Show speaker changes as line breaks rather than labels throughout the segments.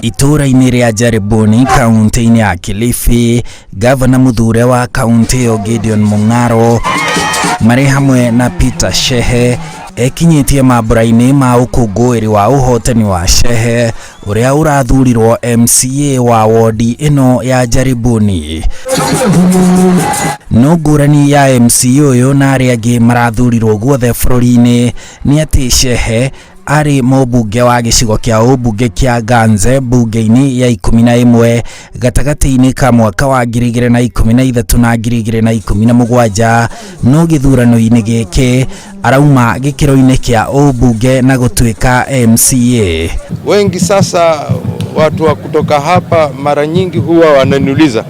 Itũũra-inĩ rĩa Jaribuni, kaunti-inĩ ya Kilifi, gavana mũthure wa kaunti ĩyo Gideon Mung'aro marĩ hamwe na Peter Shehe ekinyĩtie mambura-inĩ ma ũkũngũĩri wa ũhotani wa Shehe ũrĩa ũrathurirwo MCA wa wodi ĩno ya Jaribuni. No ngũrani ya MCA ũyũ na arĩa angĩ marathurirwo guothe bũrũri-inĩ nĩ atĩ Shehe arĩ mũmbunge wa gĩcigo kĩa ũmbunge kĩa Ganze mbunge-inĩ ya 11 gatagatĩ-inĩ ka mwaka wa 2013 na 2017, no gĩthurano-inĩ gĩkĩ arauma gĩkĩro-inĩ kĩa ũmbunge na gũtuĩka MCA.
Wengi sasa watu wa kutoka hapa mara nyingi huwa wananiuliza,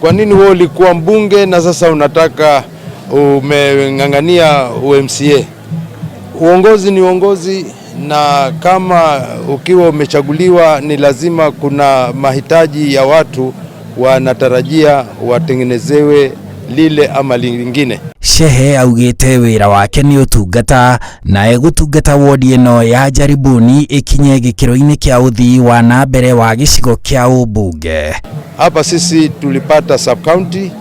kwa nini wewe ulikuwa mbunge na sasa unataka umeng'ang'ania UMCA? Uongozi ni uongozi, na kama ukiwa umechaguliwa ni lazima kuna mahitaji ya watu wanatarajia watengenezewe lile ama lingine.
Shehe augĩte wĩra wake nĩ ũtungata na egũtungata wodi ĩno ya Jaribuni ĩkinye gĩkĩro-inĩ kĩa ũthii wa na mbere wa gĩcigo kĩa ũmbunge.
Hapa sisi tulipata sub county,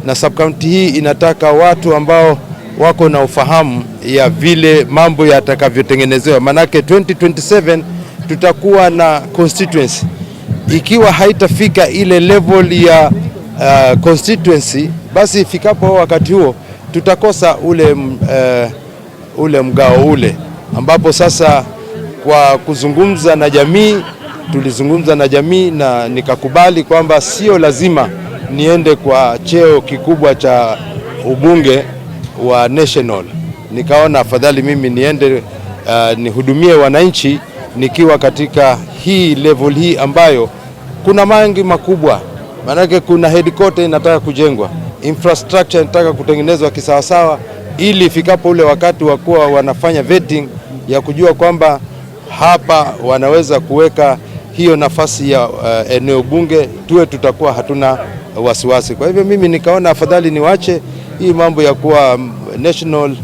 na sub county hii inataka watu ambao wako na ufahamu ya vile mambo yatakavyotengenezewa, manake 2027 tutakuwa na constituency. Ikiwa haitafika ile level ya constituency, basi ifikapo wakati huo tutakosa ule mgao ule, ambapo sasa kwa kuzungumza na jamii, tulizungumza na jamii na nikakubali kwamba sio lazima niende kwa cheo kikubwa cha ubunge wa national. Nikaona afadhali mimi niende nihudumie wananchi nikiwa katika hii level hii ambayo kuna mengi makubwa, maanake kuna headquarter inataka kujengwa, infrastructure inataka kutengenezwa kisawasawa, ili ifikapo ule wakati wa kuwa wanafanya vetting ya kujua kwamba hapa wanaweza kuweka hiyo nafasi ya eneo bunge, tuwe tutakuwa hatuna wasiwasi. Kwa hivyo mimi nikaona afadhali niwache hii mambo ya kuwa national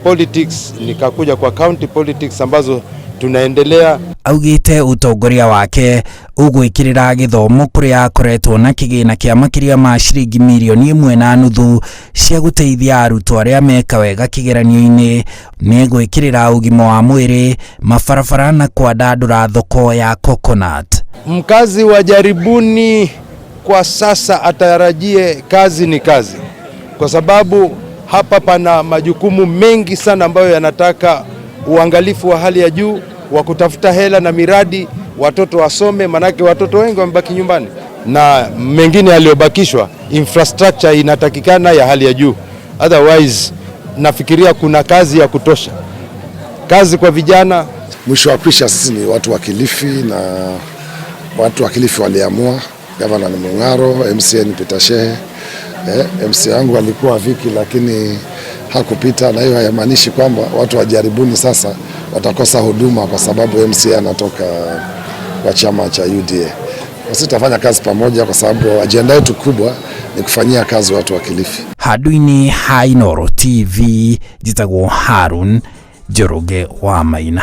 politics, nikakuja kwa county politics ambazo tunaendelea.
Augĩte ũtongoria wake ũgwĩkĩrĩra gĩthomo kũrĩa akoretwo na kĩgĩna kĩa makĩria ma ciringi 1.5 mirioni cia gũteithia arutwo arĩa meka wega kĩgeranio-inĩ. Nĩ egwĩkĩrĩra ũgima wa mwĩrĩ, mabarabara na kwandandũra thoko ya coconut.
Mkazi wa Jaribuni kwa sasa atarajie kazi ni kazi, kwa sababu hapa pana majukumu mengi sana ambayo yanataka uangalifu wa hali ya juu wa kutafuta hela na miradi, watoto wasome, manake watoto wengi wamebaki nyumbani, na mengine yaliyobakishwa, infrastructure inatakikana ya hali ya juu. Otherwise nafikiria kuna kazi ya kutosha, kazi kwa vijana.
Mwisho wa kwisha sisi ni watu wa Kilifi na watu wa Kilifi waliamua. Gavana ni Mung'aro, MCA ni Peter Shehe. MCA wangu alikuwa Viki lakini hakupita, na hiyo haimaanishi kwamba watu wa Jaribuni sasa watakosa huduma kwa sababu MCA anatoka kwa chama cha UDA. Sisi tutafanya kazi pamoja kwa sababu ajenda yetu kubwa ni kufanyia kazi watu wa Kilifi.
Handũ-inĩ ha Inooro TV, njĩtagwo Harun Njoroge wa Maina.